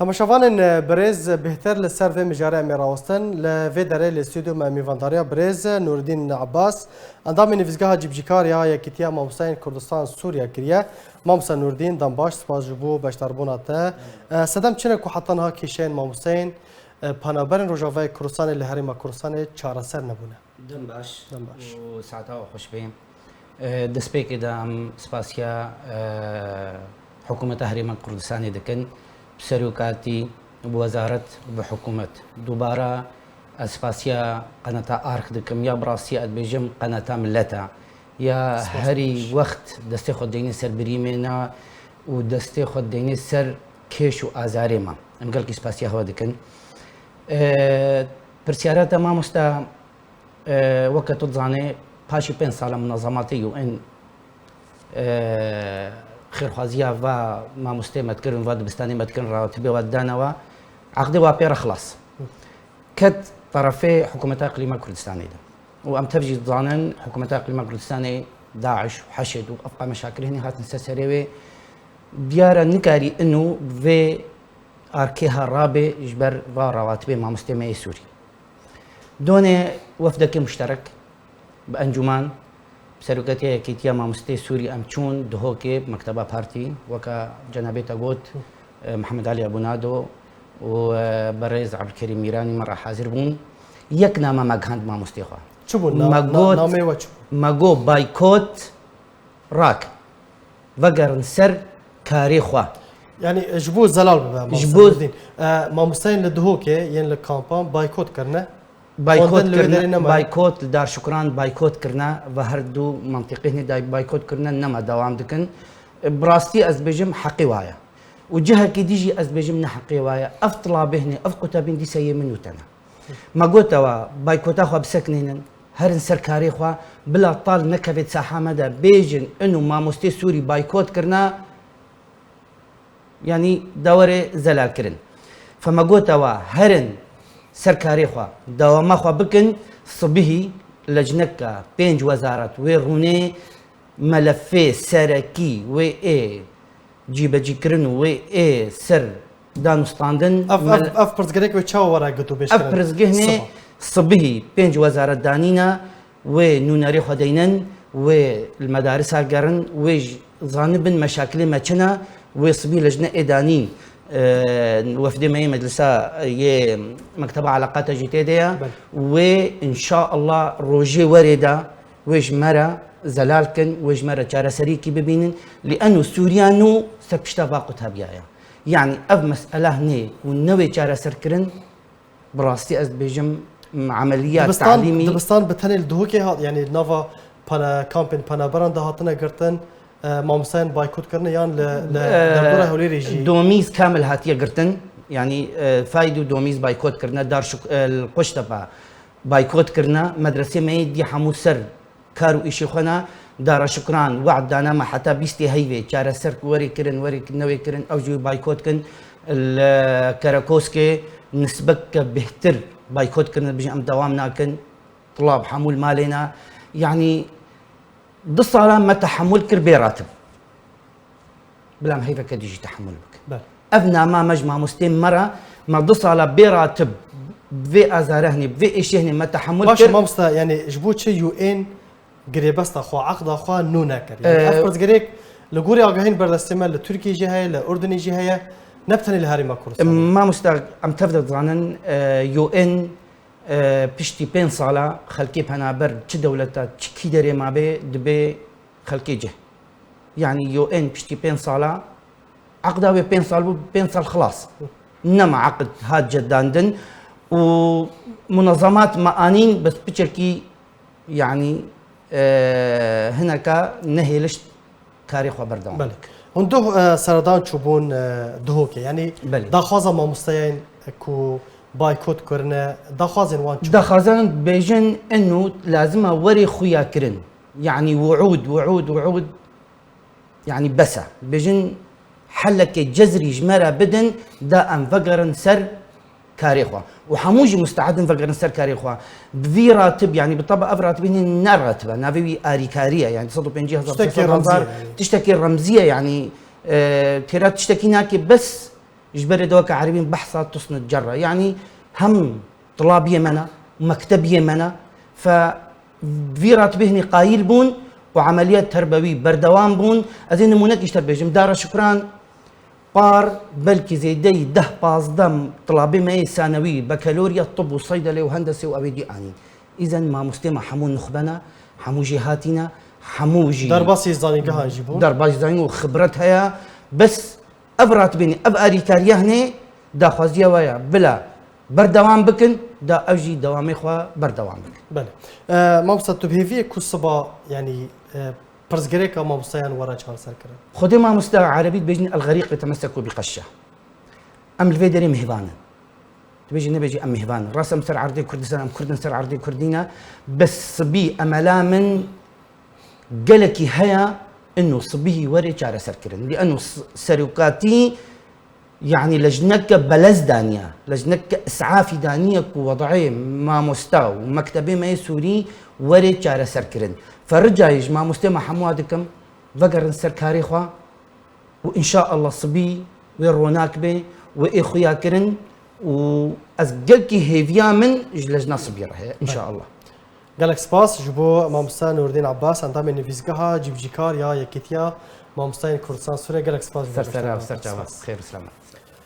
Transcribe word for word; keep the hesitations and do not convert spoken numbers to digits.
Temaşevanên birêz, bêhtir li ser vê mijarê em ê rawestin. Li vê derê li stûdyo me mîvandariya birêz Nûreddîn Abbas, endamê Nivîzgeha Cîbicîkar ya Yekîtiya Mamosteyên Kurdistan Sûriye kiriye. Mamoste Nûreddîn, dem baş, spas ji bo beşdarbûna te. E, sedem çi ne ku heta niha kêşeyên mamosteyên, e, penaberên Rojavayê Kurdistanê li Herêma Kurdistanê çareser nebûne? Dem baş. Dem baş. Û saeta we xweş bê. E, destpêkê de em spasiya, e, Hikûmeta Herêma Kurdistanê dikin. Bi serokatî, bi wezaret, bi hikûmet. Dubara ez spasiya qenata Ark dikim. Ya bi rastî ez dibêjim qenata millet e. Ya Spas herî baş. Wext destê xwe deynê ser birîmê na û destê xwe deynê ser kêş û azarê me. Em gelkî spasiya xwe dikin. E, pirsyara te mamosta, E, weke tu dizanê, paşî pênc sala munazamatê U N, e, xêrxwaziya va mamostê me dikirin, va dibistanê me dikirin, rawatibê wa didane wa, eqdê wa pê re xilas. Ket terefê Hikûmeta Îqlîma Kurdistanê de. Û em tev jî dizanin, Hikûmeta Îqlîma Kurdistanê, DAIŞ û HEŞD û ev qame şakirê hinî hatin ser serê wê. Diyar e nikarî ino vê arkê ha rabe ji ber va rawatibê mamostê me yê Sûrî. Donê wefdekê muşterek bi encûman, bi seroketiya Yekîtiya Mamosteyê Sûrî em çûn Dihokê, bi mekteba partî, weke cenabê te got, e, Mihemed Alî Ebûnado û, e, berêz Ebdulkerîm Mîranî me re hazir bûn. Yek name me gihand mamostê xwe. Çi bû? Na-, Me na-, got, nameyê we çi bû? Me got baykot rak. Vegerin ser karê xwe. Yanî, e, ji bo zelal bibe, Ji mamoste bo Nurdîn. E, mamosteyên li Dihokê yên li kampan baykot kirine. Baykot Xwendin li wê kirine, derê nema. Baykot li Darşukran baykot kirine ve her du mentiqê hinê day-, baykot kirine, nema dewam dikin. E, bi rastî ez dibêjim heqê wa ye. Û cihekî dî jî ez dibêjim ne heqê wa ye. Ev tilabê hinê, ev qutebîn dîsa yê min û te ne. Me gote wa, baykota xwe bisekinînin, herin ser karê xwe, bila tal nekevê saha me de, bêjin, ino mamostê Sûrî baykot kirine, yanî da were zelal kirin. Fe me gote wa, herin ser karê xwe, dewama xwe bikin, sibihî lecneka pênc wezaret wê rûnê, melefê serekî wê ê cîbecîkirin û wê ê ser dan û standin. Ev, mel- ev, ev pirsgirêk wê çawa were gotûbêj Ev kirin? Pirsgihê Siba. Sibihî pênc wezaret danîne, wê nûnerê xwe deynin, wê li medarisa gerin, wê ji zanibin meşakilê me çi ne, wê sibî lejne ê danîn, e, wefdê me yê meclisa, e, yê mekteba eleqata jî tê de ye. Belê. Wê înşaallah rojê werê de wê ji me re zelal kin, wê ji me re çareseriyekî bibînin. Lî eno Sûriya nû ser pişta va qutebiyaya. Yanî ev mesele hinê û newê çareserkirin, bi rastî ez dibêjim, m-, emeliya Dibistan, talîmî dibistan bi tenê li Duhokê hat, yanî li nava pana-, kampên penaberan de hatine girtin, e, mamosteyên baykot kirine yan li, li E, derdora Hewlêrê jî? Domîz kamil hatiye girtin, yanî, e, Fayd û Domîz baykot kirine, Darşuk, e, li Quştepe baykot kirine, medresê me yê dî hemû ser kar û îşê xwe ne, Dara Şukran we'd dane me heta bîstê heyvê çareser ku werê kirin, werê newê kirin, ew jî wê baykot kin. Li Kerekoskê nisbeke bêhtir baykot kirin, dibêjin em dewam nakin, tulab hemû li malê ne. Yanî du sala me tehemûl kir bê ratib. Bila em heyveke dî jî tehemûl bikin. Belê. Ev nama me ji mamostê me re, me du sala bê ratib, bi vê azarê hinê, bi vê êşê hinê me tehemûl Baş kir. Mamoste, yanî ji bo çi U N girêbesta xwe, eqda xwe nû nekir? Yanî Ee, ev pirsgirêk li gorî agahiyên berdestê me li Tirkiyê jî heye, li Urdunê jî heye, ne bi tenê li Herêma Kurdistanê. Mamoste, em tev de dizanin, e, U N, e, piştî pênc sala xelkê penaber çi dewleta, çi kî derê mabe, dibe xelkê cih. Yanî U N piştî pênc sala, eqda wê pênc sal bû, pênc sal xilas. Nema eqd hat cedandin û munazamat me anîn, bes piçekî, yanî, e, hineka nehêlişt karê xwe berdewam Belê. Hûn duh, e, seredan çûbûn, e, Duhokê. Yanî Belê. Daxwaza mamosteyên ku baykot kirine, daxwazên wan çi bû? Daxwazan dibêjin, eno lazim e werê xuya kirin. Yanî wu'ûd, wu'ûd, wu'ûd. Yanî bes e. Bêjin helekê cezrî ji me re bidin, da em vegerin ser karê xwe. Û hemû jî muste'ed in vegerin ser karê xwe. Bi vî ratib, yanî bi teba ev ratibê ne, ne ratib e. Navê wî arîkarî ye. Yanî sed û pêncî hezar, Tiştekî sed hezar, remzî ye, yanî. Tiştekî remzî ye, yanî, e, têra tiştekî nake, bes Ji berê de weke erebîn behsa tusnit cerre. Yanî hem tilabiyê me ne, mektebiyê me ne. Fe vî ratibê hinî qayîl bûn û emeliyet terbewî berdewam bûn. Ez ê nimûnek îşte bêjim. Dara şukran par belkî zêdeyî deh pazdeh tilabê me yê sanewî, bekeloriya, tib û seydelê û hendesê û ewê dî anîn. Îzen mamostê me hemû nuxbe ne, hemû jêhatî ne, hemû jî Derbasî zanîngehan jî bûn. Derbasî zanîn û xibret heye. Bes ev ratibênî, ev alîkariya hinê daxwaziya we ye. Bila berdewam bikin, da ew jî dewamê xwe berdewam bikin. Belê. E, mamosta, tu bi hêviyê ku siba, yanî, e, pirsgirêka mamostayan were çareserkirin? Xwedê mamosta erebî dibêjin, "El-xerîq yetemesseku bi qeşşe." Em li vê derê mêvan in. Dibêjin, nebêjî em mêvan in. Rast em ser erdê Kurdistan, em Kurd in ser erdê Kurdî ne. Bes sibî emela min gelekî heye, ino sibî were çareserkirin. Lî eno s-, serokatî Yanî lejneke belez daniye, lejneke îsafî daniye ku wedayê mamosta û mektebê me yê Sûrî were çareserkirin. Fe ricayê ji mamostê me hemû dikim, vegerin ser karê xwe û înşaallah sibî wê ronak bê, wê ê xuya kirin û ez gelkî hêviya min ji lejna sibî re heye, înşaallah. Gelek spas ji bo mamosta Nurdîn Abbas, endamê nivîsgeha cîbicîkar ya Yekîtiya Mamostayên Kurdistan Sûriyê. Gelek spas ji bo Ser sera, rêşta. Ser çava. Spas. Xêr û selamet.